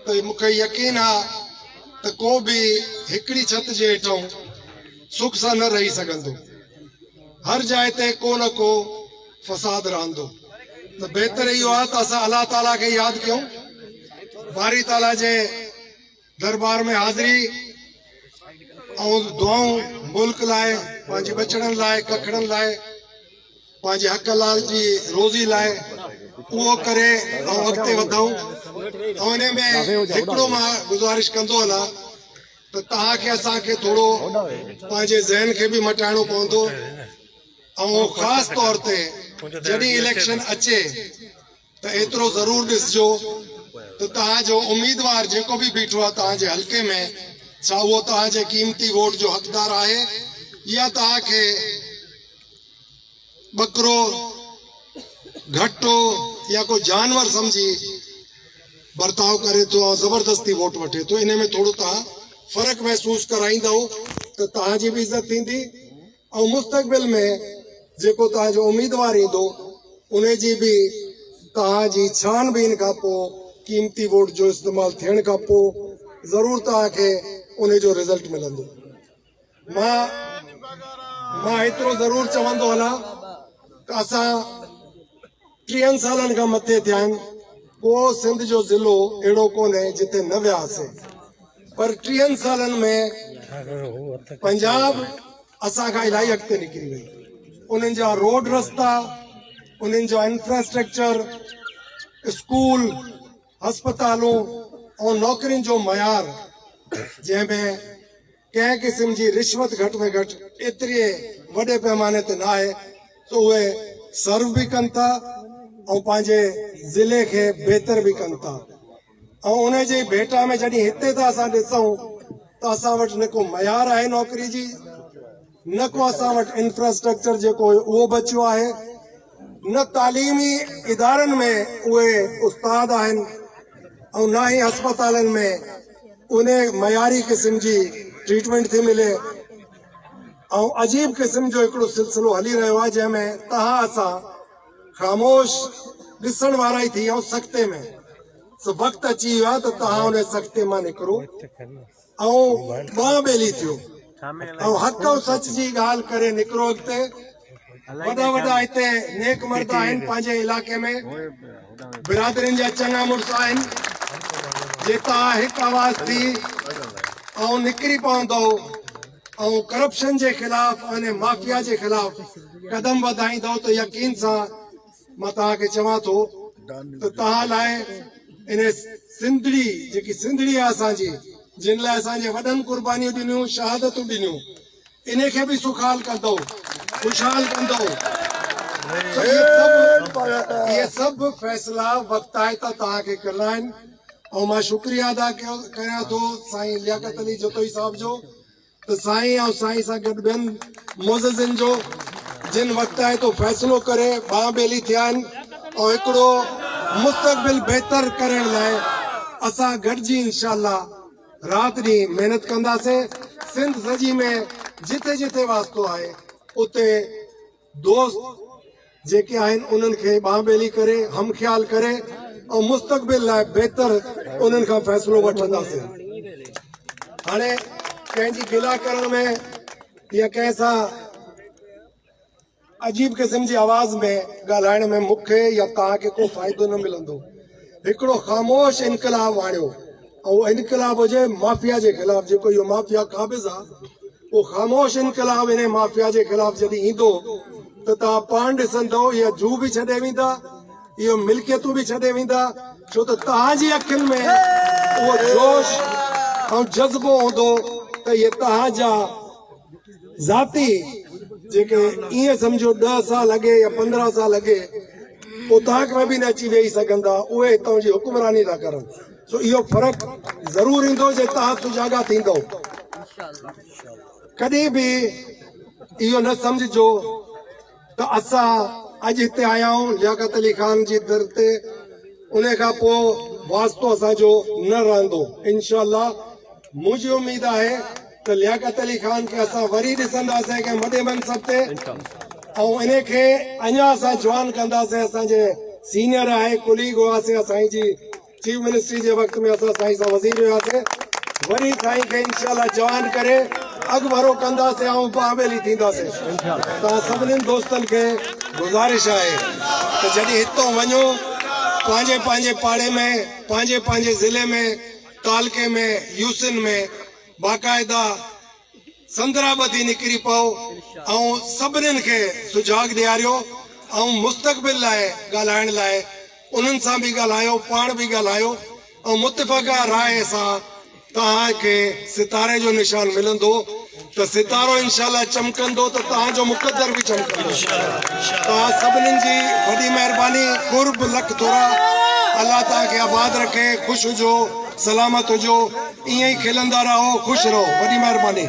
ته مون کي يقين آ ته ڪو به هڪڙي ڇت جي هيٺئون سک سان نه رهي سگهندو. هر جاء تي ڪو نه ڪو فساد رهندو ته بهتر اهو آ ته اسان الله تعاليٰ کي ياد ڪيون، باري تعاليٰ جي دربار ۾ حاضري ۽ دعائون ملڪ لاء، پنهنجي ٻچڙن لاء، ڪکڙن لاء، پنهنجي حق حلال جي روزي لاء اهو ڪري ۽ اڳتي وڌون ۽ ان ۾ هڪڙو مان گذارش ڪندو هلان ته توهان کي اسان کي ٿورو پنهنجي ذهن کي به مٽائڻو پوندو ۽ خاص طور تي جڏهن اليڪشن اچي ته ايترو ضرور ڏسجو ته توهان جو اميدوار جيڪو به بيٺو آهي توهان جي حلقي ۾ ڇا اهو توهان جي قيمتي ووٽ جو حقدار آهي يا توهان کي ٻڪرو، گهٽو يا ڪو جانور سمجهي برتاء ڪري ٿو ۽ زبردستي ووٽ وٺي ٿو. انهي ۾ ٿورو توهان فرق محسوس ڪرائيندؤ ته توهان جي به عزت ٿيندي ۽ مستقبل ۾ جيڪو توهان جو اميدوار ايندو انهي جي به توهان جي ڇان بين کان پوء قيمتي ووٽ جو استعمال ٿيڻ کان پوء ضرور توهان کي انهي جو رزلٽ ملندو. مان مان ايترو ضرور چوندو هلان ته اسان ٽيهن سالن کان مٿي ٿيا آهن، ڪو سنڌ جو ضلعو اهڙو ڪونهي جتي نه وياسين، پر ٽيهن سالن ۾ پنجاب اسان کان الاهي اڳتي نڪري وئي. انهن جا روڊ رستا، انهن جا انفراسٽرڪچر، اسڪول، هسپتالون ۽ نوڪرين جو معيار، جنهن ۾ ڪنهن قسم جي رشوت گهٽ ۾ گهٽ ايتري وڏي پئماني تي ناهي ته اهي سرو به ڪن ٿا ۽ پنهنجي ضلعي کي بهتر به ڪن ٿا ۽ ان جي ڀيٽا ۾ جڏهن هتي ٿا اسان ڏسون ته اسان وٽ نه ڪو معيار آهي نوڪري جي، نه ڪو اسان وٽ انفراسٽرڪچر جيڪو هيو اهو بچيو آهي، نه تعليمي ادارن ۾ اهي استاد آهن ۽ نه ئي اسپتالن ۾ ان معياري قسم جي ٽريٽمينٽ ٿي ملي ۽ عجيب قسم جو هڪڙو سلسلو هلي رهيو آهي جنهن ۾ تهان اسان خاموش ڏسڻ وارا ئي ٿي ويا آهيون سختي ۾. سو وقت اچي ويو آهي ته توهان ان سختي مان نڪرو ۽ ٻانهن ٻيلي ٿيو ۽ حق ۽ سچ جي ڳالهه ڪري نڪرو اڳتي. وڏا وڏا هتي نيڪ مرد آهن پنهنجي علائقي ۾ برادرين جا چڱا مڙس آهن، جي توهان هڪ آواز ٿي ۽ نڪري پوندؤ ۽ ڪرپشن جي خلاف ۽ مافيا جي خلاف قدم وڌائيندؤ ته يقين سان مان توهان کي چوان ٿو ته توهان لاء ان سنڌڙي جيڪي سنڌڙي آهي اسان جي، جن لاء اسان جي وڏن قربانيون ڏنيون، شهادتون ڏنيون، ان کي به سکال ڪندو، خوشحال ڪندو. اهي سڀ فيصلا وقتائتا توهان کي ڪرڻا آهن ۽ مان شڪريه ادا ڪريان ٿو سائين لياقت علي جتوئي صاحب جو ته سائين ۽ سائين سان گڏ ٻين معززين جو جن وقتائتو فيصلو ڪري ٻانهن ٻيلي ٿيا آهن ۽ هڪڙو مستقبل بهتر ڪرڻ لاء اسان گڏجي انشاء الله رات ڏينهن محنت ڪنداسين. سنڌ سڄي ۾ جٿي جٿي واسطو آهي اتي دوست جيڪي آهن انهن کي ٻانهن ٻيلي ڪري هم خيال ڪري ۽ مستقبل لاء بهتر انهن کان فيصلو وٺنداسين. هاڻي ڪنهن جي گلا ڪرڻ ۾ يا ڪنهن سان عجيب قسم جي آواز ۾ ڳالهائڻ ۾ مون کي يا توهان کي ڪو فائدو نه ملندو. هڪڙو خاموش انقلاب آڻيو ۽ اهو انقلاب هجي مافيا جي خلاف، جيڪو اهو مافيا قابض آ، اهو خاموش انقلاب انهي مافيا جي خلاف جڏهن ايندو ته توهان پاڻ ڏسندؤ اها جوء به ڇڏي ويندا، اهي ملڪيتون به ڇڏي ويندا، ڇو ته توهان جي اکين ۾ اهو جوش ۽ جذبو هوندو ته اهي توهان جا ذاتي جيڪي ائين سمجهو ڏهه سال اڳي يا 15 سال اڳي اوطاق ۾ به نه اچي ويهي سگهندا، اهي هتان جي حڪمراني ٿا ڪرن. سو اهو فرق ضرور ايندو جي توهان سجاڳا ٿيندؤ. ڪڏهن به اهو نه سمجهجو ته اسان اڄ هتي آيا آهيون لياقت علي خان جي در تي، ان کان پوء واسطو اسان جو نه رهندو. انشاء الله منهنجي اميد آهي ته لياقت علي خان کي اسان وري ڏسنداسين ڪنهن وڏي منصب تي ۽ ان کي اڃا اسان جوان ڪنداسين. اسان جي سينئر آهي، ڪليگ هئاسين اسان جي. چيف منسٽري جي وقت ۾ اسان سائين سان وزير هياسين وري سائين کي انشاء الله جوان ڪري اڳڀرو ڪنداسين ۽ باويلي ٿينداسين. توهان سڀني دوستن کي گذارش آهي ته جڏهن هتون وڃو پنهنجي پنهنجي پاڙي ۾ پنهنجي پنهنجي ضلعي ۾ تعلقي ۾ يوسين ۾ باقاعده سندرا ٻڌي نڪري پئو ۽ سڀنين کي سجاڳ ڏياريو ۽ مستقبل لاء ڳالهائڻ لاء انهن سان به ڳالهايو پاڻ به ڳالهايو ۽ متفقه راء سان توهان کي ستاري جو نشان ملندو ته ستارو انشاء الله چمڪندو ته توهان جو مقدر به چمڪندو. توهان سڀنين جي وڏي مهرباني قرب لک ٿورا الله توهان کي آباد رکي خوش هجو سلامت هجو ائين ئي کلندا رهو خوش رهو وڏي مهرباني.